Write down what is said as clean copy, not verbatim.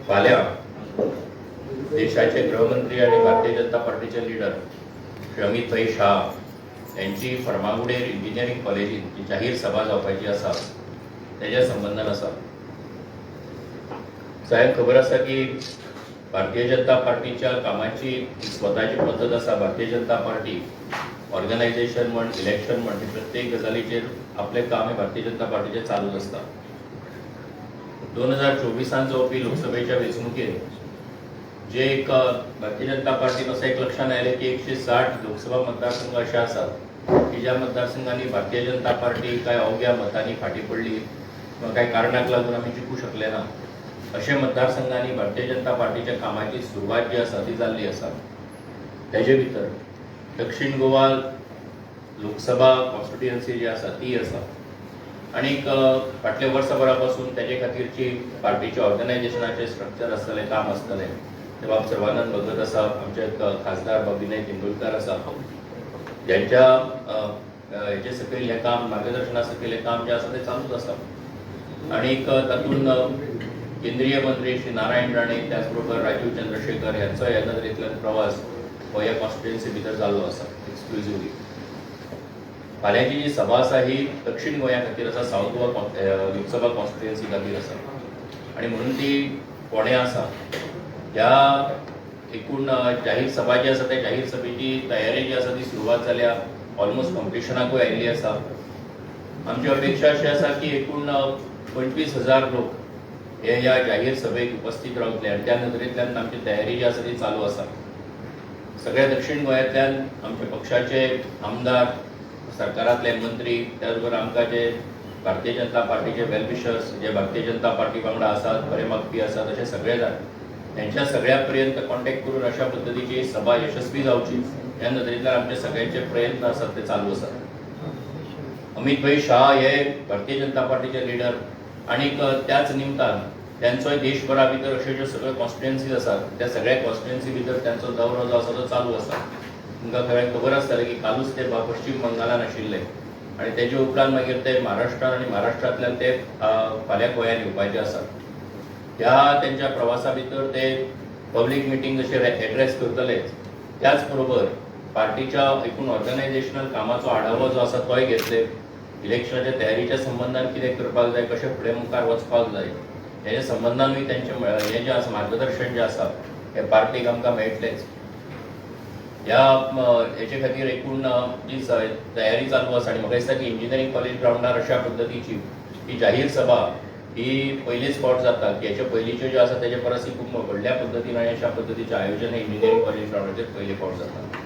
फाल्यां देशाचे गृहमंत्री आणि भारतीय जनता पार्टीचे लिडर श्री अमित भाई शाह यांची फर्मागुडेर इंजिनियरींग कॉलेजीत जी जाहीर सभा जावपाची आसा, तेज्या संबंदान आसा. साहेब, खबर आसा की भारतीय जनता पार्टीच्या कामाची स्वताची पद्दत आसा. भारतीय जनता पार्टी ऑर्गनायझेशन म्हण, इलेक्शन म्हण, हे प्रत्येक गजालीचेर आपलें काम हें भारतीय जनता पार्टीचें चालूच आसता. 2024 त जावपी लोकसभेच्या वेंचणुकेत जे एक भारतीय जनता पार्टीन असं एक लक्षात आयलें की 160 लोकसभा मतदारसंघ अशे आसात की ज्या मतदारसंघांनी भारतीय जनता पार्टी कांय अवघ्या मतांनी फाटीं पडली किंवा कांय कारणाक लागून आमी जिखूं शकले ना. अशे मतदारसंघांनी भारतीय जनता पार्टीच्या कामाची सुरवात जी आसा ती जाल्ली आसा. तेजे भितर दक्षिण गोवा लोकसभा कॉन्स्टिट्युएन्सी जी आसा ती आसा आणीक फाटल्या वर्सभरा पासून तेजे खातीरची पार्टीच्या ऑर्गनायझेशनाचें स्ट्रक्चर आसतलें, काम आसतलें, ते बाब सर्वानंद भगत आसा, आमचे खासदार बाब विनय तेंडुलकर आसा, ज्यांच्या हेजे सकयल हें काम, मार्गदर्शना सकयल हें काम जें आसा तें चालूच आसा. आणीक तातूंत केंद्रीय मंत्री श्री नारायण राणे, त्याच बरोबर राजीव चंद्रशेखर ह्यांचो ह्या नदरेंतल्यान प्रवास हो ह्या कॉन्स्टिट्युएन्सी भितर जाल्लो आसा एक्सक्लुझिवली. फाल्यांची जी सभा आसा ही दक्षिण गोंया खातीर आसा, सावथ गोवा लोकसभा कॉन्स्टिट्युएन्सी खातीर आसा आणि म्हणून ती फोंडें आसा. ह्या एकूण जाहीर सभा जी आसा, त्या जाहीर सभेची तयारी जी आसा ती सुरवात जाल्या, ऑलमोस्ट कंप्लिशनाकूय आयिल्ली आसा. आमची अपेक्षा अशी आसा की एकूण 25,000 लोक हे ह्या जाहीर सभेक उपस्थित रावतले आनी त्या नदरेंतल्यान आमची तयारी जी आसा ती चालू आसा. सगळ्या दक्षिण गोंयांतल्यान आमच्या पक्षाचे आमदार, सरकारांतले मंत्री, त्याच बरोबर आमकां जे भारतीय जनता पार्टीचे वेलविशर्स, जे भारतीय जनता पार्टी वांगडा आसात, बरे मागपी आसात, अशे सगळे जाण, त्यांच्या सगळ्या पर्यंत कॉन्टॅक्ट करून अशा पद्दतीची सभा यशस्वी जावची ह्या नदरेंतल्यान आमचे सगळ्यांचे प्रयत्न आसात ते चालू आसात. अमित भाई शाह हे भारतीय जनता पार्टीचे लिडर आणीक त्याच निमतान त्यांचोय देशभरा भितर अश्यो ज्यो सगळ्यो कॉन्स्टिट्युएन्सीज आसात, त्या सगळ्या कॉन्स्टिट्युएन्सी भितर त्यांचो दौरो जो आसा तो चालू आसा. तुमकां सगळ्यांक खबर आसतलें की कालूच ते पश्चिम बंगालान आशिल्ले आनी तेजे उपरांत मागीर ते महाराष्ट्रान आनी महाराष्ट्रांतल्यान ते फाल्यां गोंयांत येवपाचे आसात. ह्या त्यांच्या प्रवासा भितर ते पब्लीक मिटींग जशे एड्रेस करतलेच, त्याच बरोबर पार्टीच्या एकूण ऑर्गनायझेशनल कामाचो आढावो जो आसा तोय घेतले. इलेक्शनाच्या तयारीच्या संबंदान कितें करपाक जाय, कशें फुडें मुखार वचपाक जाय, हेच्या संबंदानूय तेंचें हें जें आसा, मार्गदर्शन जें आसा हें पार्टीक आमकां मेळटलेंच. ह्या हेचे खातीर एकूण जी तयारी चालू आसा आनी म्हाका दिसता की इंजिनियरींग कॉलेज ग्रावंडार अशा पद्दतीची ही जाहीर सभा ही पयलीच फावट जाता की हेच्या पयलींच्यो ज्यो आसा तेजे परस ही खूब व्हडल्या पद्दतीन आनी अशा पद्दतीचें आयोजन हे इंजिनियरींग कॉलेज ग्रावंडाचेर पयले फावट जाता.